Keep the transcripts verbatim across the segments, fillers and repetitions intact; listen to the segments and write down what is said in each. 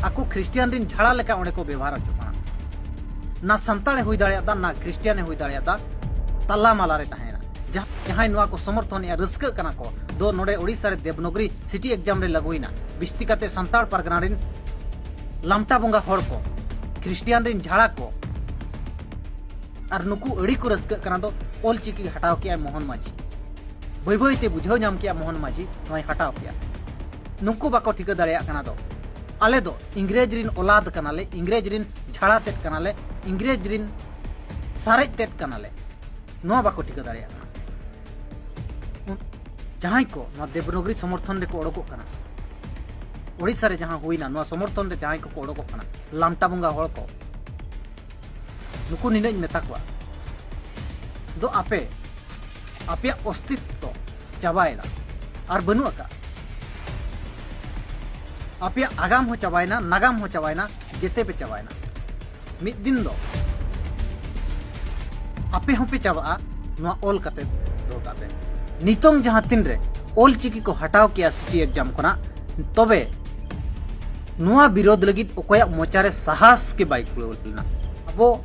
ᱟᱠᱚ ᱠᱷᱨᱤᱥᱴᱤᱭᱟᱱ ᱨᱤᱱ ᱡᱷᱟᱲᱟ ᱞᱮᱠᱟ ᱚᱸᱰᱮ ᱠᱚ ᱵᱮᱵᱚᱦᱟᱨ ᱦᱚᱪᱚᱜ ᱠᱟᱱᱟ᱾ ᱱᱟ ᱥᱟᱱᱛᱟᱲᱮ ᱦᱩᱭ ᱫᱟᱲᱮᱭᱟᱜᱼᱟ, ᱱᱟ ᱠᱷᱨᱤᱥᱴᱤᱭᱟᱱᱮ ᱦᱩᱭ ᱫᱟᱲᱮᱭᱟᱜᱼᱟ, ᱛᱟᱞᱟ ᱢᱟᱞᱟ ᱨᱮ ᱛᱟᱦᱮᱸᱭᱮᱱᱟ᱾ ᱡᱟᱦᱟᱸ, ᱡᱟᱦᱟᱸᱭ ᱱᱚᱣᱟ ᱠᱚ ᱥᱚᱢᱚᱨᱛᱷᱚᱱᱮᱜᱼᱟ, ᱨᱟᱹᱥᱠᱟᱹᱜ ᱠᱟᱱᱟ ᱠᱚ, ᱫᱚ ᱱᱚᱰᱮ ᱳᱰᱤᱥᱟ ᱨᱮ ᱫᱮᱵᱽᱱᱚᱜᱽᱨᱤ ᱥᱤᱴᱤ ᱮᱠᱡᱟᱢ ᱨᱮ ᱞᱟᱹᱜᱩᱭᱮᱱᱟ, ᱵᱤᱥᱛᱤ ᱠᱟᱛᱮ ᱥᱟᱱᱛᱟᱲ ᱯᱟᱨᱜᱟᱱᱟ ᱨᱤᱱ ᱞᱟᱢᱴᱟ ᱵᱚᱸᱜᱟ ᱦᱚᱲ ᱠᱚ, ᱠᱷᱨᱤᱥᱴᱤᱭᱟᱱ ᱨᱤᱱ ᱡᱷᱟᱲᱟ ᱠᱚ, ᱟᱨ ᱱᱩᱠᱩ ᱟᱹᱰᱤ ᱠᱚ ᱨᱟᱹᱥᱠᱟᱹᱜ ᱠᱟᱱᱟ ᱫᱚ ᱚᱞ ᱪᱤᱠᱤ ᱦᱟᱴᱟᱣ ᱠᱮᱜᱼᱟᱭ ᱢᱳᱦᱚᱱ ᱢᱟᱹᱡᱷᱤ᱾ ᱵᱟᱹᱭ ᱵᱟᱹᱭ ᱛᱮ ᱵᱩᱡᱷᱟᱹᱣ ᱧᱟᱢ ᱠᱮᱜᱼᱟ ᱢᱳᱦᱚᱱ ᱢᱟᱹᱡᱷᱤ ᱱᱚᱣᱟᱭ ᱦᱟᱴᱟᱣ ᱠᱮᱜᱼᱟ᱾ ᱱᱩᱠᱩ ᱵᱟᱠᱚ ᱴᱷᱤᱠᱟᱹ ᱫᱟᱲᱮᱭᱟᱜ ᱠᱟᱱᱟ ᱫᱚ ᱟᱞᱮ ᱫᱚ ᱤᱝᱨᱮᱡᱽ ᱨᱤᱱ ᱚᱞᱟᱫ ᱠᱟᱱᱟᱞᱮ, ᱤᱝᱨᱮᱡᱽ ᱨᱤᱱ ᱡᱷᱟᱲᱟ ᱛᱮᱫ ᱠᱟᱱᱟᱞᱮ, ᱤᱝᱨᱮᱡᱽ ᱨᱤᱱ ᱥᱟᱨᱮᱡ ᱛᱮᱫ ᱠᱟᱱᱟᱞᱮ, ᱱᱚᱣᱟ ᱵᱟᱠᱚ ᱴᱷᱤᱠᱟᱹ ᱫᱟᱲᱮᱭᱟᱜ ᱠᱟᱱᱟ᱾ ᱩᱱ-, ᱡᱟᱦᱟᱸᱭ ᱠᱚ ᱱᱚᱣᱟ ᱫᱮᱵᱽᱱᱚᱜᱽᱨᱤ ᱥᱚᱢᱚᱨᱛᱷᱚᱱ ᱨᱮᱠᱚ ᱚᱰᱚᱠᱚᱜ ᱠᱟᱱᱟ, ᱳᱰᱤᱥᱟ ᱨᱮ ᱡᱟᱦᱟᱸ ᱦᱩᱭᱱᱟ, ᱱᱚᱣᱟ ᱥᱚᱢᱚᱨᱛᱷᱚᱱ ᱨᱮ ᱡᱟᱦᱟᱸᱭ ᱠᱚᱠᱚ ᱚᱰᱚᱠᱚᱜ ᱠᱟᱱᱟ, ᱞᱟᱢᱴᱟ ᱵᱚᱸᱜᱟ ᱦᱚᱲ ᱠᱚ, ᱱᱩᱠᱩ ᱱᱤᱱᱟᱹᱜ ᱤᱧ ᱢᱮᱛᱟ ᱠᱚᱣᱟ, ᱫᱚ ᱟᱯᱮ, ᱟᱯᱮᱭᱟᱜ ᱚᱥᱛᱤᱛᱛᱚ ᱪᱟᱵᱟᱭᱮᱱᱟ, ᱟᱨ ᱵᱟᱹᱱᱩᱜ ᱟᱠᱟᱫ᱾ ᱟᱯᱮᱭᱟᱜ ᱟᱜᱟᱢ ᱦᱚᱸ ᱪᱟᱵᱟᱭᱮᱱᱟ, ᱱᱟᱜᱟᱢ ᱦᱚᱸ ᱪᱟᱵᱟᱭᱮᱱᱟ, ᱡᱮᱛᱮ ᱯᱮ ᱪᱟᱵᱟᱭᱮᱱᱟ᱾ ᱢᱤᱫ ᱫᱤᱱ ᱫᱚ ᱟᱯᱮ ᱦᱚᱸᱯᱮ ᱪᱟᱵᱟᱜᱼᱟ᱾ ᱱᱚᱣᱟ ᱚᱞ ᱠᱟᱛᱮ ᱫᱚᱦᱚ ᱠᱟᱜ ᱯᱮ᱾ ᱱᱤᱛᱚᱝ ᱡᱟᱦᱟᱸ ᱛᱤᱱᱨᱮ ᱚᱞ ᱪᱤᱠᱤ ᱠᱚ ᱦᱟᱴᱟᱣ ᱠᱮᱜᱼᱟ ᱥᱤᱴᱤ ᱮᱠᱡᱟᱢ ᱠᱷᱚᱱᱟᱜ, ᱛᱚᱵᱮ ᱱᱚᱣᱟ ᱵᱤᱨᱳᱫᱷ ᱞᱟᱹᱜᱤᱫ ᱚᱠᱚᱭᱟᱜ ᱢᱚᱪᱟᱨᱮ ᱥᱟᱦᱟᱥ ᱜᱮ ᱵᱟᱭ ᱠᱩᱲᱟᱹᱣ ᱞᱮᱱᱟ᱾ ᱟᱵᱚ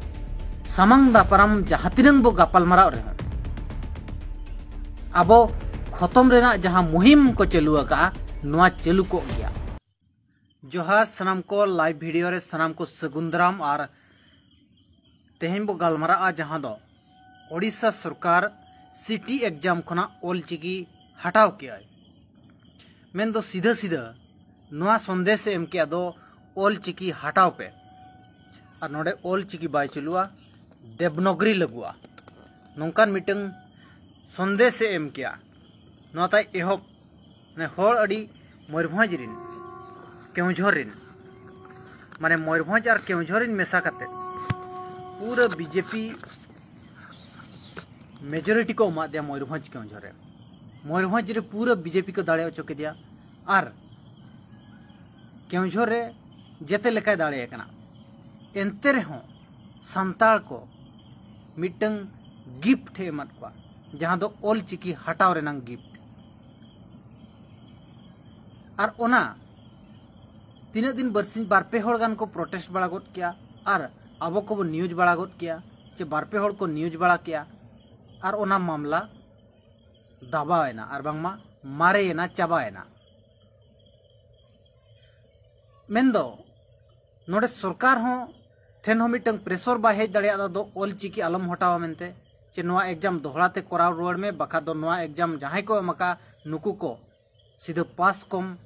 ᱥᱟᱢᱟᱝ ᱫᱟᱯᱨᱟᱢ ᱡᱟᱦᱟᱸ ᱛᱤᱱᱟᱹᱝ ᱵᱚ ᱜᱟᱯᱟᱞ ᱢᱟᱨᱟᱣ ᱨᱮᱦᱚᱸ, ᱟᱵᱚ ᱠᱷᱚᱛᱚᱢ ᱨᱮᱱᱟᱜ ᱡᱟᱦᱟᱸ ᱢᱩᱦᱤᱢ ᱠᱚ ᱪᱟᱹᱞᱩ ᱟᱠᱟᱫᱼᱟ, ᱱᱚᱣᱟ ᱪᱟᱹᱞᱩ ᱠᱚᱜ ᱜᱮᱭᱟ᱾ ᱡᱚᱦᱟᱨ ᱥᱟᱱᱟᱢ ᱠᱚ, ᱞᱟᱭᱤᱵᱷ ᱵᱷᱤᱰᱤᱭᱳ ᱨᱮ ᱥᱟᱱᱟᱢ ᱠᱚ ᱥᱟᱹᱜᱩᱱ ᱫᱟᱨᱟᱢ᱾ ᱟᱨ ᱛᱮᱦᱮᱧ ᱵᱚ ᱜᱟᱞᱢᱟᱨᱟᱜᱼᱟ ᱡᱟᱦᱟᱸ ᱫᱚ ᱳᱰᱤᱥᱟ ᱥᱚᱨᱠᱟᱨ ᱥᱤᱴᱤ ᱮᱠᱡᱟᱢ ᱠᱷᱚᱱᱟᱜ ᱚᱞ ᱪᱤᱠᱤ ᱦᱟᱴᱟᱣ ᱠᱮᱜᱼᱟᱭ᱾ ᱢᱮᱱᱫᱚ ᱥᱤᱫᱷᱟᱹ ᱥᱤᱫᱷᱟᱹ ᱱᱚᱣᱟ ᱥᱚᱱᱫᱮᱥ ᱮ ᱮᱢ ᱠᱮᱜᱼᱟ ᱫᱚ, ᱚᱞ ᱪᱤᱠᱤ ᱦᱟᱴᱟᱣ ᱯᱮ, ᱟᱨ ᱱᱚᱰᱮ ᱚᱞ ᱪᱤᱠᱤ ᱵᱟᱭ ᱪᱟᱹᱞᱩᱜᱼᱟ, ᱫᱮᱵᱽᱱᱚᱜᱽᱨᱤ ᱞᱟᱹᱜᱩᱜᱼᱟ, ᱱᱚᱝᱠᱟᱱ ᱢᱤᱫᱴᱟᱝ ᱥᱚᱱᱫᱮᱥ ᱮ ᱮᱢ ᱠᱮᱜᱼᱟ᱾ ᱱᱚᱣᱟ ᱛᱟᱭ ᱮᱦᱚᱵ, ᱢᱟᱱᱮ, ᱦᱚᱲ ᱟᱹᱰᱤ ᱢᱚᱭᱩᱨᱵᱷᱚᱸᱡᱽ ᱨᱤᱱ, ᱠᱮᱣᱡᱷᱚᱨ ᱨᱤᱱ, ᱢᱟᱱᱮ, ᱢᱚᱭᱩᱨᱵᱷᱚᱸᱡᱽ ᱟᱨ ᱠᱮᱣᱡᱷᱚᱨ ᱨᱤᱱ ᱢᱮᱥᱟ ᱠᱟᱛᱮ ᱯᱩᱨᱟᱹ ᱵᱤᱡᱮᱯᱤ ᱢᱮᱡᱚᱨᱤᱴᱤ ᱠᱚ ᱮᱢᱟᱫ ᱫᱮᱭᱟ ᱢᱚᱭᱩᱨᱵᱷᱚᱸᱡᱽ ᱠᱮᱣᱡᱷᱚᱨ ᱨᱮ᱾ ᱢᱚᱭᱩᱨᱵᱷᱚᱸᱡᱽ ᱨᱮ ᱯᱩᱨᱟᱹ ᱵᱤᱡᱮᱯᱤ ᱠᱚ ᱫᱟᱲᱮ ᱦᱚᱪᱚ ᱠᱮᱫᱮᱭᱟ᱾ ᱟᱨ ᱠᱮᱣᱡᱷᱚᱨ ᱨᱮ ᱡᱮᱛᱮ ᱞᱮᱠᱟᱭ ᱫᱟᱲᱮ ᱟᱠᱟᱱᱟ᱾ ᱮᱱᱛᱮ ᱨᱮᱦᱚᱸ ᱥᱟᱱᱛᱟᱲ ᱠᱚ ᱢᱤᱫᱴᱟᱝ ᱜᱤᱯᱴ ᱮ ᱮᱢᱟᱫ ᱠᱚᱣᱟ, ᱡᱟᱦᱟᱸ ᱫᱚ ᱚᱞ ᱪᱤᱠᱤ ᱦᱟᱴᱟᱣ ᱨᱮᱱᱟᱝ ᱜᱤᱯᱴ᱾ ᱟᱨ ᱚᱱᱟ ᱛᱤᱱᱟᱹᱜ ᱫᱤᱱ ᱵᱟᱨᱥᱤᱧ ᱵᱟᱨ ᱯᱮ ᱦᱚᱲ ᱜᱟᱱ ᱠᱚ ᱯᱨᱚᱴᱮᱥᱴ ᱵᱟᱲᱟ ᱜᱚᱫ ᱠᱮᱭᱟ, ᱟᱨ ᱟᱵᱚ ᱠᱚᱵᱚ ᱱᱤᱭᱩᱡᱽ ᱵᱟᱲᱟ ᱜᱚᱫ ᱠᱮᱭᱟ, ᱪᱮ ᱵᱟᱨ ᱯᱮ ᱦᱚᱲ ᱠᱚ ᱱᱤᱭᱩᱡᱽ ᱵᱟᱲᱟ ᱠᱮᱭᱟ, ᱟᱨ ᱚᱱᱟ ᱢᱟᱢᱞᱟ ᱫᱟᱵᱟᱣᱮᱱᱟ, ᱟᱨ ᱵᱟᱝᱢᱟ ᱢᱟᱨᱮᱭᱮᱱᱟ, ᱪᱟᱵᱟᱭᱮᱱᱟ᱾ ᱢᱮᱱᱫᱚ ᱱᱚᱰᱮ ᱥᱚᱨᱠᱟᱨ ᱦᱚᱸ ᱴᱷᱮᱱ ᱦᱚᱸ ᱢᱤᱫᱴᱟᱝ ᱯᱨᱮᱥᱚᱨ ᱵᱟᱭ ᱦᱮᱡ ᱫᱟᱲᱮᱭᱟᱫᱟ ᱫᱚ ᱚᱞ ᱪᱤᱠᱤ ᱟᱞᱚᱢ ᱦᱚᱴᱟᱣᱟ ᱢᱮᱱᱛᱮ, ᱪᱮ ᱱᱚᱣᱟ ᱮᱠᱡᱟᱢ ᱫᱚᱦᱲᱟ ᱛᱮ ᱠᱚᱨᱟᱣ ᱨᱩᱣᱟᱹᱲ ᱢᱮ, ᱵᱟᱠᱷᱟᱡ ᱫᱚ ᱱᱚᱣᱟ ᱮᱠᱡᱟᱢ ᱡᱟᱦᱟᱸᱭ ᱠᱚ ᱮᱢ ᱟᱠᱟᱫ ᱱᱩᱠᱩ ᱠᱚ ᱥᱤᱫᱷᱟᱹ ᱯᱟᱥ ᱠᱚᱢ,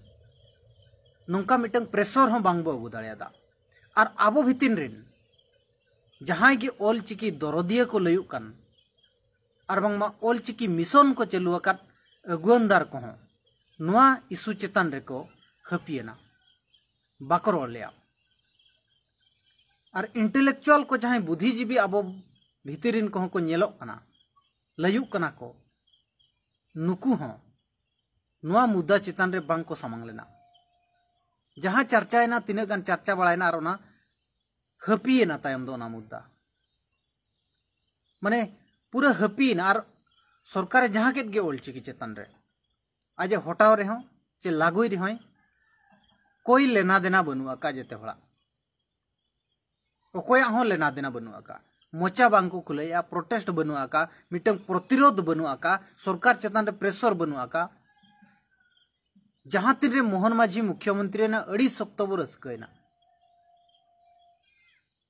ᱱᱚᱝᱠᱟ ᱢᱤᱫᱴᱟᱝ ᱯᱨᱮᱥᱚᱨ ᱦᱚᱸ ᱵᱟᱝ ᱵᱚ ᱟᱹᱜᱩ ᱫᱟᱲᱮᱭᱟᱫᱟ᱾ ᱟᱨ ᱟᱵᱚ ᱵᱷᱤᱛᱤᱱ ᱨᱮᱱ ᱡᱟᱦᱟᱸᱭ ᱜᱮ ᱚᱞ ᱪᱤᱠᱤ ᱫᱚᱨᱚᱫᱤᱭᱟᱹ ᱠᱚ ᱞᱟᱹᱭᱩᱜ ᱠᱟᱱ, ᱟᱨ ᱵᱟᱝᱢᱟ ᱚᱞ ᱪᱤᱠᱤ ᱢᱤᱥᱚᱱ ᱠᱚ ᱪᱟᱹᱞᱩ ᱟᱠᱟᱫ ᱟᱹᱜᱩᱣᱟᱹᱱᱫᱟᱨ ᱠᱚᱦᱚᱸ ᱱᱚᱣᱟ ᱤᱥᱩ ᱪᱮᱛᱟᱱ ᱨᱮᱠᱚ ᱦᱟᱹᱯᱤᱭᱮᱱᱟ, ᱵᱟᱠᱚ ᱨᱚᱲ ᱞᱮᱜᱼᱟ᱾ ᱟᱨ ᱤᱱᱴᱮᱞᱮᱠᱪᱩᱣᱟᱞ ᱠᱚ, ᱡᱟᱦᱟᱸᱭ ᱵᱩᱫᱷᱤᱡᱤᱵᱤ ᱟᱵᱚ ᱵᱷᱤᱛᱤᱨ ᱨᱮᱱ ᱠᱚᱦᱚᱸ ᱠᱚ ᱧᱮᱞᱚᱜ ᱠᱟᱱᱟ, ᱞᱟᱹᱭᱩᱜ ᱠᱟᱱᱟ ᱠᱚ, ᱱᱩᱠᱩ ᱦᱚᱸ ᱱᱚᱣᱟ ᱢᱩᱫᱽᱫᱟ ᱪᱮᱛᱟᱱ ᱨᱮ ᱵᱟᱝ ᱠᱚ ᱥᱟᱢᱟᱝ ᱞᱮᱱᱟ᱾ ᱡᱟᱦᱟᱸ ᱪᱟᱨᱪᱟᱭᱮᱱᱟ, ᱛᱤᱱᱟᱹᱜ ᱜᱟᱱ ᱪᱟᱨᱪᱟ ᱵᱟᱲᱟᱭᱮᱱᱟ, ᱟᱨ ᱚᱱᱟ ᱦᱟᱹᱯᱤᱭᱮᱱᱟ ᱛᱟᱭᱚᱢ ᱫᱚ ᱚᱱᱟ ᱢᱩᱫᱽᱫᱟ᱾ ᱢᱟᱱᱮ ᱯᱩᱨᱟᱹ ᱦᱟᱹᱯᱤᱭᱮᱱᱟ᱾ ᱟᱨ ᱥᱚᱨᱠᱟᱨᱮ ᱡᱟᱦᱟᱸ ᱠᱮᱫ ᱜᱮ ᱚᱞ ᱪᱤᱠᱤ ᱪᱮᱛᱟᱱ ᱨᱮ, ᱟᱡ ᱮ ᱦᱚᱴᱟᱣ ᱨᱮᱦᱚᱸ ᱪᱮ ᱞᱟᱹᱜᱩᱭ ᱨᱮᱦᱚᱸᱭ, ᱠᱳᱭ ᱞᱮᱱᱟ ᱫᱮᱱᱟ ᱵᱟᱹᱱᱩᱜ ᱟᱠᱟᱫ ᱡᱮᱛᱮ ᱦᱚᱲᱟᱜ᱾ ᱚᱠᱚᱭᱟᱜ ᱦᱚᱸ ᱞᱮᱱᱟ ᱫᱮᱱᱟ ᱵᱟᱹᱱᱩᱜ ᱟᱠᱟᱫ᱾ ᱢᱚᱪᱟ ᱵᱟᱝ ᱠᱚ ᱠᱷᱩᱞᱟᱹᱣᱮᱫᱼᱟ, ᱯᱨᱚᱴᱮᱥᱴ ᱵᱟᱹᱱᱩᱜ ᱟᱠᱟᱫ, ᱢᱤᱫᱴᱟᱝ ᱯᱨᱚᱛᱤᱨᱳᱫᱷ ᱵᱟᱹᱱᱩᱜ ᱟᱠᱟᱫ, ᱥᱚᱨᱠᱟᱨ ᱪᱮᱛᱟᱱ ᱨᱮ ᱯᱨᱮᱥᱚᱨ ᱵᱟᱹᱱᱩᱜ ᱟᱠᱟᱫ᱾ ᱡᱟᱦᱟᱸ ᱛᱤᱱᱨᱮ ᱢᱳᱦᱚᱱ ᱢᱟᱹᱡᱷᱤ ᱢᱩᱠᱷᱭᱚᱢᱚᱱᱛᱨᱤ ᱨᱮᱱᱟᱜ ᱟᱹᱰᱤ ᱥᱚᱠᱛᱚ ᱵᱚ ᱨᱟᱹᱥᱠᱟᱹᱭᱮᱱᱟ,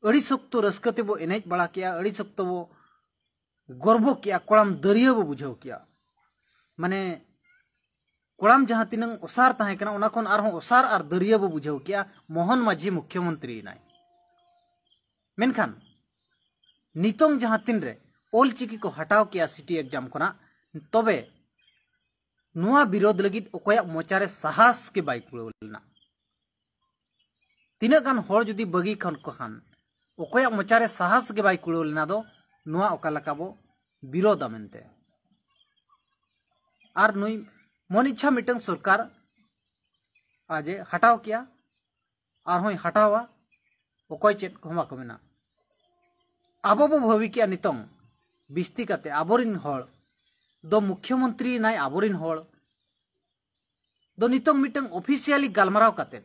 ᱟᱹᱰᱤ ᱥᱚᱠᱛᱚ ᱨᱟᱹᱥᱠᱟᱹ ᱛᱮᱵᱚ ᱮᱱᱮᱡ ᱵᱟᱲᱟ ᱠᱮᱜᱼᱟ, ᱟᱹᱰᱤ ᱥᱚᱠᱛᱚ ᱵᱚ ᱜᱚᱨᱵᱚ ᱠᱮᱜᱼᱟ, ᱠᱚᱲᱟᱢ ᱫᱟᱹᱨᱭᱟᱹ ᱵᱚ ᱵᱩᱡᱷᱟᱹᱣ ᱠᱮᱜᱼᱟ᱾ ᱢᱟᱱᱮ ᱠᱚᱲᱟᱢ ᱡᱟᱦᱟᱸ ᱛᱤᱱᱟᱹᱝ ᱚᱥᱟᱨ ᱛᱟᱦᱮᱸ ᱠᱟᱱᱟ, ᱚᱱᱟ ᱠᱷᱚᱱ ᱟᱨᱦᱚᱸ ᱚᱥᱟᱨ ᱟᱨ ᱫᱟᱹᱨᱭᱟᱹ ᱵᱚ ᱵᱩᱡᱷᱟᱹᱣ ᱠᱮᱜᱼᱟ, ᱢᱳᱦᱚᱱ ᱢᱟᱹᱡᱷᱤ ᱢᱩᱠᱷᱭᱚᱢᱚᱱᱛᱨᱤ ᱮᱱᱟᱭ᱾ ᱢᱮᱱᱠᱷᱟᱱ ᱱᱤᱛᱚᱝ ᱡᱟᱦᱟᱸ ᱛᱤᱱᱨᱮ ᱚᱞ ᱪᱤᱠᱤ ᱠᱚ ᱦᱟᱴᱟᱣ ᱠᱮᱜᱼᱟ ᱥᱤᱴᱤ ᱮᱠᱡᱟᱢ ᱠᱷᱚᱱᱟᱜ, ᱛᱚᱵᱮ ᱱᱚᱣᱟ ᱵᱤᱨᱳᱫᱷ ᱞᱟᱹᱜᱤᱫ ᱚᱠᱚᱭᱟᱜ ᱢᱚᱪᱟᱨᱮ ᱥᱟᱦᱟᱥ ᱜᱮ ᱵᱟᱭ ᱠᱩᱲᱟᱹᱣ ᱞᱮᱱᱟ᱾ ᱛᱤᱱᱟᱹᱜ ᱜᱟᱱ ᱦᱚᱲ ᱡᱩᱫᱤ ᱵᱟᱹᱜᱤ ᱠᱷᱟᱱ ᱠᱚ ᱠᱷᱟᱱ, ᱚᱠᱚᱭᱟᱜ ᱢᱚᱪᱟᱨᱮ ᱥᱟᱦᱟᱥ ᱜᱮ ᱵᱟᱭ ᱠᱩᱲᱟᱹᱣ ᱞᱮᱱᱟ ᱫᱚ ᱱᱚᱣᱟ ᱚᱠᱟ ᱞᱮᱠᱟ ᱵᱚ ᱵᱤᱨᱳᱫᱟ ᱢᱮᱱᱛᱮ᱾ ᱟᱨ ᱱᱩᱭ ᱢᱚᱱ ᱤᱪᱪᱷᱟ ᱢᱤᱫᱴᱟᱝ ᱥᱚᱨᱠᱟᱨ ᱟᱡ ᱮ ᱦᱟᱴᱟᱣ ᱠᱮᱜᱼᱟ, ᱟᱨᱦᱚᱸᱭ ᱦᱟᱴᱟᱣᱟ, ᱚᱠᱚᱭ ᱪᱮᱫ ᱠᱚᱦᱚᱸ ᱵᱟᱠᱚ ᱢᱮᱱᱟ᱾ ᱟᱵᱚ ᱵᱚ ᱵᱷᱟᱹᱵᱤ ᱠᱮᱜᱼᱟ ᱱᱤᱛᱚᱝ ᱵᱤᱥᱛᱤ ᱠᱟᱛᱮ ᱟᱵᱚᱨᱤᱱ ᱦᱚᱲ ᱫᱚ ᱢᱩᱠᱷᱭᱚᱢᱚᱱᱛᱨᱤ ᱮᱱᱟᱭ ᱟᱵᱚᱨᱤᱱ ᱦᱚᱲ ᱫᱚ ᱱᱤᱛᱚᱝ ᱢᱤᱫᱴᱟᱝ ᱚᱯᱷᱤᱥᱤᱭᱟᱞᱤ ᱜᱟᱞᱢᱟᱨᱟᱣ ᱠᱟᱛᱮ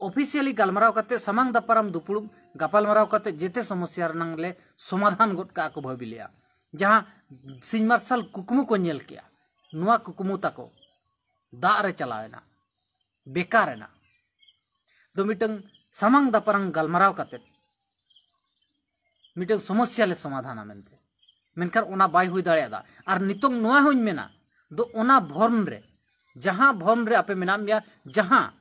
ᱚᱯᱷᱤᱥᱤᱭᱟᱞᱤ ᱜᱟᱞᱢᱟᱨᱟᱣ ᱠᱟᱛᱮ, ᱥᱟᱢᱟᱝ ᱫᱟᱯᱨᱟᱢ ᱫᱩᱯᱲᱩᱵ ᱜᱟᱯᱟᱞᱢᱟᱨᱟᱣ ᱠᱟᱛᱮ ᱡᱮᱛᱮ ᱥᱚᱢᱚᱥᱭᱟ ᱨᱮᱱᱟᱝ ᱞᱮ ᱥᱚᱢᱟᱫᱷᱟᱱ ᱜᱚᱫ ᱠᱟᱜᱼᱟ ᱠᱚ ᱵᱷᱟᱹᱵᱤ ᱞᱮᱜᱼᱟ᱾ ᱡᱟᱦᱟᱸ ᱥᱤᱧ ᱢᱟᱨᱥᱟᱞ ᱠᱩᱠᱢᱩ ᱠᱚ ᱧᱮᱞ ᱠᱮᱜᱼᱟ, ᱱᱚᱣᱟ ᱠᱩᱠᱢᱩ ᱛᱟᱠᱚ ᱫᱟᱜ ᱨᱮ ᱪᱟᱞᱟᱣ ᱮᱱᱟ, ᱵᱮᱠᱟᱨ ᱮᱱᱟ᱾ ᱫᱚ ᱢᱤᱫᱴᱟᱝ ᱥᱟᱢᱟᱝ ᱫᱟᱯᱨᱟᱢ ᱜᱟᱞᱢᱟᱨᱟᱣ ᱠᱟᱛᱮ ᱢᱤᱫᱴᱟᱝ ᱥᱚᱢᱚᱥᱭᱟ ᱞᱮ ᱥᱚᱢᱟᱫᱷᱟᱱᱟ ᱢᱮᱱᱛᱮ, ᱢᱮᱱᱠᱷᱟᱱ ᱚᱱᱟ ᱵᱟᱭ ᱦᱩᱭ ᱫᱟᱲᱮᱭᱟᱫᱟ᱾ ᱟᱨ ᱱᱤᱛᱚᱝ ᱱᱚᱣᱟ ᱦᱚᱸᱧ ᱢᱮᱱᱟ, ᱫᱚ ᱚᱱᱟ ᱵᱷᱚᱨᱢ ᱨᱮ, ᱡᱟᱦᱟᱸ ᱵᱷᱚᱨᱢ ᱨᱮ ᱟᱯᱮ ᱢᱮᱱᱟᱜ ᱢᱮᱭᱟ, ᱡᱟᱦᱟᱸ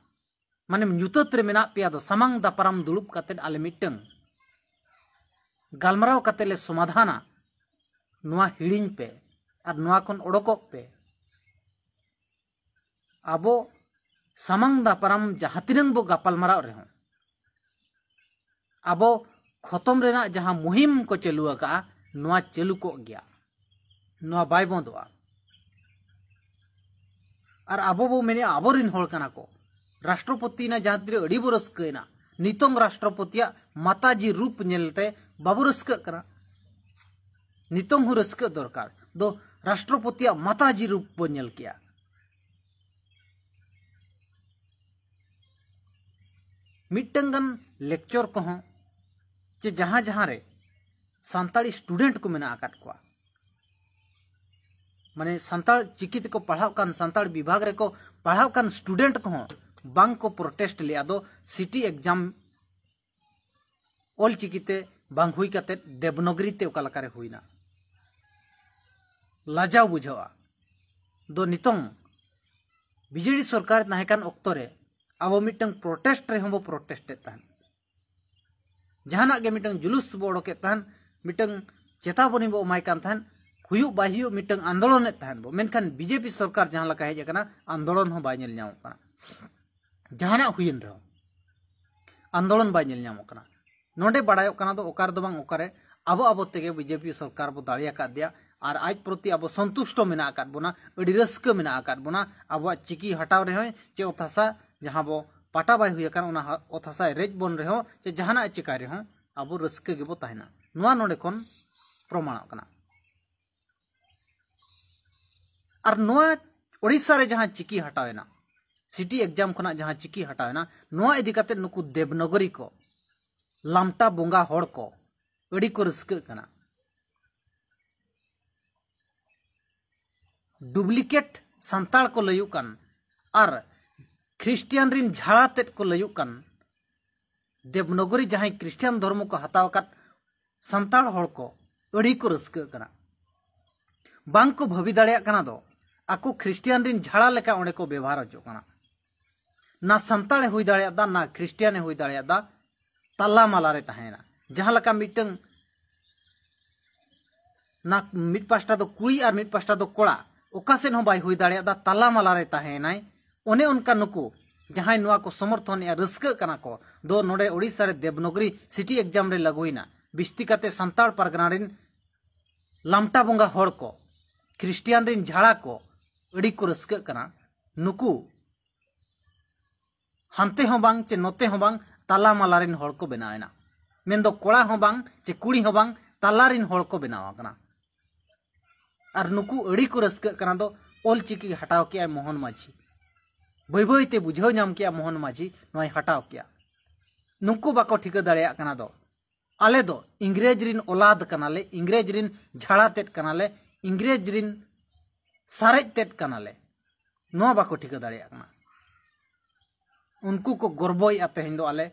ᱢᱟᱱᱮ ᱧᱩᱛᱟᱹᱛ ᱨᱮ ᱢᱮᱱᱟᱜ ᱯᱮᱭᱟ, ᱫᱚ ᱥᱟᱢᱟᱝ ᱫᱟᱯᱨᱟᱢ ᱫᱩᱲᱩᱵ ᱠᱟᱛᱮ ᱟᱞᱮ ᱢᱤᱫᱴᱟᱝ ᱜᱟᱞᱢᱟᱨᱟᱣ ᱠᱟᱛᱮ ᱞᱮ ᱥᱚᱢᱟᱫᱷᱟᱱᱟ, ᱱᱚᱣᱟ ᱦᱤᱲᱤᱧ ᱯᱮ ᱟᱨ ᱱᱚᱣᱟ ᱠᱷᱚᱱ ᱚᱰᱚᱠᱚᱜ ᱯᱮ᱾ ᱟᱵᱚ ᱥᱟᱢᱟᱝ ᱫᱟᱯᱨᱟᱢ ᱡᱟᱦᱟᱸ ᱛᱤᱱᱟᱹᱝ ᱵᱚ ᱜᱟᱯᱟᱞ ᱢᱟᱨᱟᱣ ᱨᱮᱦᱚᱸ, ᱟᱵᱚ ᱠᱷᱚᱛᱚᱢ ᱨᱮᱱᱟᱜ ᱡᱟᱦᱟᱸ ᱢᱩᱦᱤᱢ ᱠᱚ ᱪᱟᱹᱞᱩ ᱟᱠᱟᱫᱼᱟ, ᱱᱚᱣᱟ ᱪᱟᱹᱞᱩ ᱠᱚᱜ ᱜᱮᱭᱟ, ᱱᱚᱣᱟ ᱵᱟᱭ ᱵᱚᱱᱫᱚᱜᱼᱟ᱾ ᱟᱨ ᱟᱵᱚ ᱵᱚ ᱢᱮᱱᱮᱫᱼᱟ ᱟᱵᱚᱨᱮᱱ ᱦᱚᱲ ᱠᱟᱱᱟ ᱠᱚ, ᱨᱟᱥᱴᱨᱚᱯᱚᱛᱤ ᱮᱱᱟ ᱡᱟᱦᱟᱸ ᱛᱤᱨᱮ ᱟᱹᱰᱤ ᱵᱚ ᱨᱟᱹᱥᱠᱟᱹᱭᱮᱱᱟ, ᱱᱤᱛᱚᱝ ᱨᱟᱥᱴᱨᱚᱯᱚᱛᱤᱭᱟᱜ ᱢᱟᱛᱟᱡᱤ ᱨᱩᱯ ᱧᱮᱞᱛᱮ ᱵᱟᱵᱚ ᱨᱟᱹᱥᱠᱟᱹᱜ ᱠᱟᱱᱟ᱾ ᱱᱤᱛᱚᱝ ᱦᱚᱸ ᱨᱟᱹᱥᱠᱟᱹᱜ ᱫᱚᱨᱠᱟᱨ ᱫᱚ ᱨᱟᱥᱴᱨᱚᱯᱚᱛᱤᱭᱟᱜ ᱢᱟᱛᱟᱡᱤ ᱨᱩᱯ ᱵᱚ ᱧᱮᱞ ᱠᱮᱜᱼᱟ᱾ ᱢᱤᱫᱴᱟᱝ ᱜᱟᱱ ᱞᱮᱠᱪᱚᱨ ᱠᱚᱦᱚᱸ ᱪᱮ ᱡᱟᱦᱟᱸ ᱡᱟᱦᱟᱸ ᱨᱮ ᱥᱟᱱᱛᱟᱲᱤ ᱥᱴᱩᱰᱮᱱᱴ ᱠᱚ ᱢᱮᱱᱟᱜ ᱟᱠᱟᱫ ᱠᱚᱣᱟ, ᱢᱟᱱᱮ ᱥᱟᱱᱛᱟᱲ ᱪᱤᱠᱤ ᱛᱮᱠᱚ ᱯᱟᱲᱦᱟᱜ ᱠᱟᱱ, ᱥᱟᱱᱛᱟᱲ ᱵᱤᱵᱷᱟᱜᱽ ᱨᱮᱠᱚ ᱯᱟᱲᱦᱟᱜ ᱠᱟᱱ ᱥᱴᱩᱰᱮᱱᱴ ᱠᱚᱦᱚᱸ ᱵᱟᱝ ᱠᱚ ᱯᱨᱚᱴᱮᱥᱴ ᱞᱮᱫᱼᱟ᱾ ᱫᱚ ᱥᱤᱴᱤ ᱮᱠᱡᱟᱢ ᱚᱞ ᱪᱤᱠᱤ ᱛᱮ ᱵᱟᱝ ᱦᱩᱭ ᱠᱟᱛᱮᱫ ᱫᱮᱵᱽᱱᱟᱜᱽᱨᱤ ᱛᱮ ᱚᱠᱟ ᱞᱮᱠᱟᱨᱮ ᱦᱩᱭᱱᱟ? ᱞᱟᱡᱟᱣ ᱵᱩᱡᱷᱟᱹᱜᱼᱟ᱾ ᱫᱚ ᱱᱤᱛᱚᱝ ᱵᱤᱡᱮᱰᱤ ᱥᱚᱨᱠᱟᱨ ᱛᱟᱦᱮᱸ ᱠᱟᱱ ᱚᱠᱛᱚ ᱨᱮ ᱟᱵᱚ ᱢᱤᱫᱴᱟᱝ ᱯᱨᱚᱴᱮᱥᱴ ᱨᱮᱦᱚᱸ ᱵᱚ ᱯᱨᱚᱴᱮᱥᱴ ᱮᱫ ᱛᱟᱦᱮᱸᱫ᱾ ᱡᱟᱦᱟᱱᱟᱜ ᱜᱮ ᱢᱤᱫᱴᱟᱝ ᱡᱩᱞᱩᱥ ᱵᱚ ᱚᱰᱚᱠᱮᱫ ᱛᱟᱦᱮᱸᱫ, ᱢᱤᱫᱴᱟᱝ ᱪᱮᱛᱟᱵᱚᱱᱤ ᱵᱚ ᱮᱢᱟᱭ ᱠᱟᱱ ᱛᱟᱦᱮᱸᱫ, ᱦᱩᱭᱩᱜ ᱵᱟᱭ ᱦᱩᱭᱩᱜ ᱢᱤᱫᱴᱟᱝ ᱟᱱᱫᱳᱞᱚᱱᱮᱫ ᱛᱟᱦᱮᱸᱫ ᱵᱚ᱾ ᱢᱮᱱᱠᱷᱟᱱ ᱵᱤᱡᱮᱯᱤ ᱥᱚᱨᱠᱟᱨ ᱡᱟᱦᱟᱸ ᱞᱮᱠᱟ ᱦᱮᱡ ᱟᱠᱟᱱᱟ, ᱟᱱᱫᱳᱞᱚᱱ ᱦᱚᱸ ᱵᱟᱭ ᱧᱮᱞ ᱧᱟᱢᱚᱜ ᱠᱟᱱᱟ᱾ ᱡᱟᱦᱟᱱᱟᱜ ᱦᱩᱭᱮᱱ ᱨᱮᱦᱚᱸ ᱟᱱᱫᱳᱞᱚᱱ ᱵᱟᱭ ᱧᱮᱞ ᱧᱟᱢᱚᱜ ᱠᱟᱱᱟ᱾ ᱱᱚᱰᱮ ᱵᱟᱲᱟᱭᱚᱜ ᱠᱟᱱᱟ ᱫᱚ ᱚᱠᱟ ᱨᱮᱫᱚ ᱵᱟᱝ ᱚᱠᱟᱨᱮ ᱟᱵᱚ ᱟᱵᱚ ᱛᱮᱜᱮ ᱵᱤᱡᱮᱯᱤ ᱥᱚᱨᱠᱟᱨ ᱵᱚ ᱫᱟᱲᱮ ᱟᱠᱟᱫ ᱫᱮᱭᱟ, ᱟᱨ ᱟᱡ ᱯᱨᱚᱛᱤ ᱟᱵᱚ ᱥᱚᱱᱛᱩᱥᱴᱚ ᱢᱮᱱᱟᱜ ᱟᱠᱟᱫ ᱵᱚᱱᱟ, ᱟᱹᱰᱤ ᱨᱟᱹᱥᱠᱟᱹ ᱢᱮᱱᱟᱜ ᱟᱠᱟᱫ ᱵᱚᱱᱟ᱾ ᱟᱵᱚᱣᱟᱜ ᱪᱤᱠᱤ ᱦᱟᱴᱟᱣ ᱨᱮᱦᱚᱸᱭ ᱪᱮ ᱚᱛ ᱦᱟᱥᱟ ᱡᱟᱦᱟᱸ ᱵᱚ ᱯᱟᱴᱟ ᱵᱟᱭ ᱦᱩᱭ ᱟᱠᱟᱱ ᱚᱱᱟ ᱦᱟ-, ᱚᱛ ᱦᱟᱥᱟᱭ ᱨᱮᱡ ᱵᱚᱱ ᱨᱮᱦᱚᱸ ᱪᱮ ᱡᱟᱦᱟᱱᱟᱜ ᱮ ᱪᱤᱠᱟᱭ ᱨᱮᱦᱚᱸ ᱟᱵᱚ ᱨᱟᱹᱥᱠᱟᱹ ᱜᱮᱵᱚ ᱛᱟᱦᱮᱱᱟ᱾ ᱱᱚᱣᱟ ᱱᱚᱰᱮ ᱠᱷᱚᱱ ᱯᱨᱚᱢᱟᱬᱚᱜ ᱠᱟᱱᱟ᱾ ᱟᱨ ᱱᱚᱣᱟ ᱳᱰᱤᱥᱟ ᱨᱮ ᱡᱟᱦᱟᱸ ᱪᱤᱠᱤ ᱦᱟᱴᱟᱣ ᱮᱱᱟ, ᱥᱤᱴᱤ ᱮᱠᱡᱟᱢ ᱠᱷᱚᱱᱟᱜ ᱡᱟᱦᱟᱸ ᱪᱤᱠᱤ ᱦᱟᱴᱟᱣ ᱮᱱᱟ, ᱱᱚᱣᱟ ᱤᱫᱤ ᱠᱟᱛᱮ ᱱᱩᱠᱩ ᱫᱮᱵᱽᱱᱚᱜᱚᱨᱤ ᱠᱚ, ᱞᱟᱢᱴᱟ ᱵᱚᱸᱜᱟ ᱦᱚᱲ ᱠᱚ ᱟᱹᱰᱤ ᱠᱚ ᱨᱟᱹᱥᱠᱟᱹᱜ ᱠᱟᱱᱟ᱾ ᱰᱩᱯᱞᱤᱠᱮᱴ ᱥᱟᱱᱛᱟᱲ ᱠᱚ ᱞᱟᱹᱭᱩᱜ ᱠᱟᱱ ᱟᱨ ᱠᱷᱨᱤᱥᱴᱤᱭᱟᱱ ᱨᱤᱱ ᱡᱷᱟᱲᱟ ᱛᱮᱫ ᱠᱚ ᱞᱟᱹᱭᱩᱜ ᱠᱟᱱ ᱫᱮᱵᱽᱱᱚᱜᱚᱨᱤ ᱡᱟᱦᱟᱸᱭ ᱠᱷᱨᱤᱥᱴᱤᱭᱟᱱ ᱫᱷᱚᱨᱢᱚ ᱠᱚ ᱦᱟᱛᱟᱣ ᱟᱠᱟᱫ ᱥᱟᱱᱛᱟᱲ ᱦᱚᱲ ᱠᱚ ᱟᱹᱰᱤ ᱠᱚ ᱨᱟᱹᱥᱠᱟᱹᱜ ᱠᱟᱱᱟ᱾ ᱵᱟᱝ ᱠᱚ ᱵᱷᱟᱹᱵᱤ ᱫᱟᱲᱮᱭᱟᱜ ᱠᱟᱱᱟ ᱫᱚ ᱟᱠᱚ ᱠᱷᱨᱤᱥᱴᱤᱭᱟᱱ ᱨᱤᱱ ᱡᱷᱟᱲᱟ ᱞᱮᱠᱟ ᱚᱸᱰᱮ ᱠᱚ ᱵᱮᱵᱚᱦᱟᱨ ᱦᱚᱪᱚᱜ ᱠᱟᱱᱟ᱾ ᱱᱟ ᱥᱟᱱᱛᱟᱲᱮ ᱦᱩᱭ ᱫᱟᱲᱮᱭᱟᱜ ᱫᱟ, ᱱᱟ ᱠᱷᱨᱤᱥᱴᱤᱭᱟᱱᱮ ᱦᱩᱭ ᱫᱟᱲᱮᱭᱟᱜ ᱫᱟ, ᱛᱟᱞᱟ ᱢᱟᱞᱟ ᱨᱮ ᱛᱟᱦᱮᱸᱭᱮᱱᱟ᱾ ᱡᱟᱦᱟᱸ ᱞᱮᱠᱟ ᱢᱤᱫᱴᱟᱝ ᱱᱟ ᱢᱤᱫ ᱯᱟᱥᱴᱟ ᱫᱚ ᱠᱩᱲᱤ ᱟᱨ ᱢᱤᱫ ᱯᱟᱥᱴᱟ ᱫᱚ ᱠᱚᱲᱟ, ᱚᱠᱟ ᱥᱮᱫ ᱦᱚᱸ ᱵᱟᱭ ᱦᱩᱭ ᱫᱟᱲᱮᱭᱟᱜ ᱫᱟ, ᱛᱟᱞᱟ ᱢᱟᱞᱟ ᱨᱮ ᱛᱟᱦᱮᱸᱭᱮᱱᱟᱭ᱾ ᱚᱱᱮ ᱚᱱᱠᱟ ᱱᱩᱠᱩ ᱡᱟᱦᱟᱸᱭ ᱱᱚᱣᱟ ᱠᱚ ᱥᱚᱢᱚᱨᱛᱷᱚᱱᱮᱜᱼᱟ, ᱨᱟᱹᱥᱠᱟᱹᱜ ᱠᱟᱱᱟ ᱠᱚ ᱫᱚ ᱱᱚᱰᱮ ᱳᱰᱤᱥᱟ ᱨᱮ ᱫᱮᱵᱽᱱᱚᱜᱚᱨᱤ ᱥᱤᱴᱤ ᱮᱠᱡᱟᱢ ᱨᱮ ᱞᱟᱹᱜᱩᱭᱮᱱᱟ᱾ ᱵᱤᱥᱛᱤ ᱠᱟᱛᱮ ᱥᱟᱱᱛᱟᱲ ᱯᱟᱨᱜᱟᱱᱟ ᱨᱤᱱ ᱞᱟᱢᱴᱟ ᱵᱚᱸᱜᱟ ᱦᱚᱲ ᱠᱚ, ᱠᱷᱨᱤᱥᱴᱤᱭᱟᱱ ᱨᱤᱱ ᱡᱷᱟᱲᱟ ᱠᱚ ᱟᱹᱰᱤ ᱠᱚ ᱨᱟᱹᱥᱠᱟᱹᱜ ᱠᱟᱱᱟ᱾ ᱱᱩᱠᱩ ᱦᱟᱱᱛᱮ ᱦᱚᱸ ᱵᱟᱝ ᱪᱮ ᱱᱚᱛᱮ ᱦᱚᱸ ᱵᱟᱝ, ᱛᱟᱞᱟ ᱢᱟᱞᱟ ᱨᱤᱱ ᱦᱚᱲ ᱠᱚ ᱵᱮᱱᱟᱣ ᱮᱱᱟ᱾ ᱢᱮᱱᱫᱚ ᱠᱚᱲᱟ ᱦᱚᱸ ᱵᱟᱝ ᱪᱮ ᱠᱩᱲᱤ ᱦᱚᱸ ᱵᱟᱝ, ᱛᱟᱞᱟ ᱨᱤᱱ ᱦᱚᱲ ᱠᱚ ᱵᱮᱱᱟᱣ ᱟᱠᱟᱱᱟ᱾ ᱟᱨ ᱱᱩᱠᱩ ᱟᱹᱰᱤ ᱠᱚ ᱨᱟᱹᱥᱠᱟᱹᱜ ᱠᱟᱱᱟ ᱫᱚ ᱚᱞ ᱪᱤᱠᱤ ᱦᱟᱴᱟᱣ ᱠᱮᱜᱼᱟᱭ ᱢᱳᱦᱚᱱ ᱢᱟᱹᱡᱷᱤ᱾ ᱵᱟᱹᱭ ᱵᱟᱹᱭ ᱛᱮ ᱵᱩᱡᱷᱟᱹᱣ ᱧᱟᱢ ᱠᱮᱜᱼᱟ ᱢᱳᱦᱚᱱ ᱢᱟᱹᱡᱷᱤ ᱱᱚᱣᱟᱭ ᱦᱟᱴᱟᱣ ᱠᱮᱜᱼᱟ᱾ ᱱᱩᱠᱩ ᱵᱟᱠᱚ ᱴᱷᱤᱠᱟᱹ ᱫᱟᱲᱮᱭᱟᱜ ᱠᱟᱱᱟ ᱫᱚ ᱟᱞᱮ ᱫᱚ ᱤᱝᱨᱮᱡᱽ ᱨᱤᱱ ᱚᱞᱟᱫ ᱠᱟᱱᱟᱞᱮ, ᱤᱝᱨᱮᱡᱽ ᱨᱤᱱ ᱡᱷᱟᱲᱟ ᱛᱮᱫ ᱠᱟᱱᱟᱞᱮ, ᱤᱝᱨᱮᱡᱽ ᱨᱤᱱ ᱥᱟᱨᱮᱡ ᱛᱮᱫ ᱠᱟᱱᱟᱞᱮ, ᱱᱚᱣᱟ ᱵᱟᱠᱚ ᱴᱷᱤᱠᱟᱹ ᱫᱟᱲᱮᱭᱟᱜ ᱠᱟᱱᱟ᱾ ᱩᱱᱠᱩ ᱠᱚ ᱜᱚᱨᱵᱚᱭᱮᱫᱼᱟ ᱛᱮᱦᱮᱧ ᱫᱚ ᱟᱞᱮ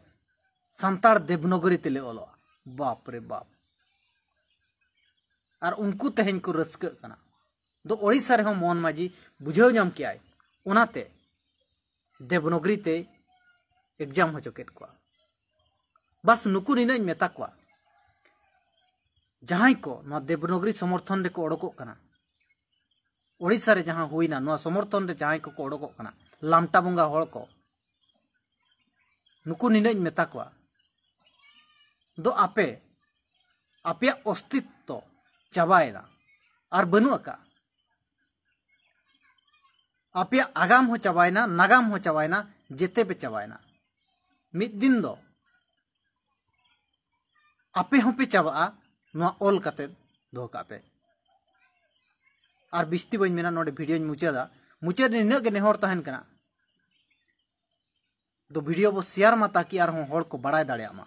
ᱥᱟᱱᱛᱟᱲ ᱫᱮᱵᱽᱱᱚᱜᱚᱨᱤ ᱛᱮᱞᱮ ᱚᱞᱚᱜᱼᱟ᱾ ᱵᱟᱯ ᱨᱮ ᱵᱟᱯ! ᱟᱨ ᱩᱱᱠᱩ ᱛᱮᱦᱮᱧ ᱠᱚ ᱨᱟᱹᱥᱠᱟᱹᱜ ᱠᱟᱱᱟ᱾ ᱫᱚ ᱳᱰᱤᱥᱟ ᱨᱮᱦᱚᱸ ᱢᱳᱦᱚᱱ ᱢᱟᱹᱡᱷᱤ ᱵᱩᱡᱷᱟᱹᱣ ᱧᱟᱢ ᱠᱮᱜᱼᱟᱭ, ᱚᱱᱟᱛᱮ ᱫᱮᱵᱽᱱᱚᱜᱚᱨᱤ ᱛᱮ ᱮᱠᱡᱟᱢ ᱦᱚᱪᱚ ᱠᱮᱫ ᱠᱚᱣᱟ᱾ ᱵᱟᱥ, ᱱᱩᱠᱩ ᱱᱤᱱᱟᱹᱜ ᱤᱧ ᱢᱮᱛᱟ ᱠᱚᱣᱟ, ᱡᱟᱦᱟᱸᱭ ᱠᱚ ᱱᱚᱣᱟ ᱫᱮᱵᱽᱱᱚᱜᱚᱨᱤ ᱥᱚᱢᱚᱨᱛᱷᱚᱱ ᱨᱮᱠᱚ ᱚᱰᱚᱠᱚᱜ ᱠᱟᱱᱟ, ᱳᱰᱤᱥᱟ ᱨᱮ ᱡᱟᱦᱟᱸ ᱦᱩᱭᱱᱟ, ᱱᱚᱣᱟ ᱥᱚᱢᱚᱨᱛᱷᱚᱱ ᱨᱮ ᱡᱟᱦᱟᱸᱭ ᱠᱚᱠᱚ ᱚᱰᱚᱠᱚᱜ ᱠᱟᱱᱟ, ᱞᱟᱢᱴᱟ ᱵᱚᱸᱜᱟ ᱦᱚᱲ ᱠᱚ, ᱱᱩᱠᱩ ᱱᱤᱱᱟᱹᱜ ᱤᱧ ᱢᱮᱛᱟ ᱠᱚᱣᱟ, ᱫᱚ ᱟᱯᱮ, ᱟᱯᱮᱭᱟᱜ ᱚᱥᱛᱤᱛᱛᱚ ᱪᱟᱵᱟᱭᱮᱱᱟ ᱟᱨ ᱵᱟᱹᱱᱩᱜ ᱟᱠᱟᱫᱼᱟ᱾ ᱟᱯᱮᱭᱟᱜ ᱟᱜᱟᱢ ᱦᱚᱸ ᱪᱟᱵᱟᱭᱮᱱᱟ, ᱱᱟᱜᱟᱢ ᱦᱚᱸ ᱪᱟᱵᱟᱭᱮᱱᱟ, ᱡᱮᱛᱮ ᱯᱮ ᱪᱟᱵᱟᱭᱮᱱᱟ᱾ ᱢᱤᱫ ᱫᱤᱱ ᱫᱚ ᱟᱯᱮ ᱦᱚᱸᱯᱮ ᱪᱟᱵᱟᱜᱼᱟ᱾ ᱱᱚᱣᱟ ᱚᱞ ᱠᱟᱛᱮ ᱫᱚᱦᱚ ᱠᱟᱜ ᱯᱮ᱾ ᱟᱨ ᱵᱤᱥᱛᱤ ᱵᱟᱹᱧ ᱢᱮᱱᱟ, ᱱᱚᱰᱮ ᱵᱷᱤᱰᱤᱭᱳᱧ ᱢᱩᱪᱟᱹᱫᱟ᱾ ᱢᱩᱪᱟᱹᱫ ᱨᱮ ᱱᱤᱱᱟᱹᱜ ᱜᱮ ᱱᱮᱦᱚᱨ ᱛᱟᱦᱮᱱ ᱠᱟᱱᱟ, ᱫᱚ video ᱵᱚ share ᱢᱟ, ᱛᱟᱠᱤ ᱟᱨᱦᱚᱸ ᱦᱚᱲ ᱠᱚ ᱵᱟᱲᱟᱭ ᱫᱟᱲᱮᱭᱟᱜ ᱢᱟ᱾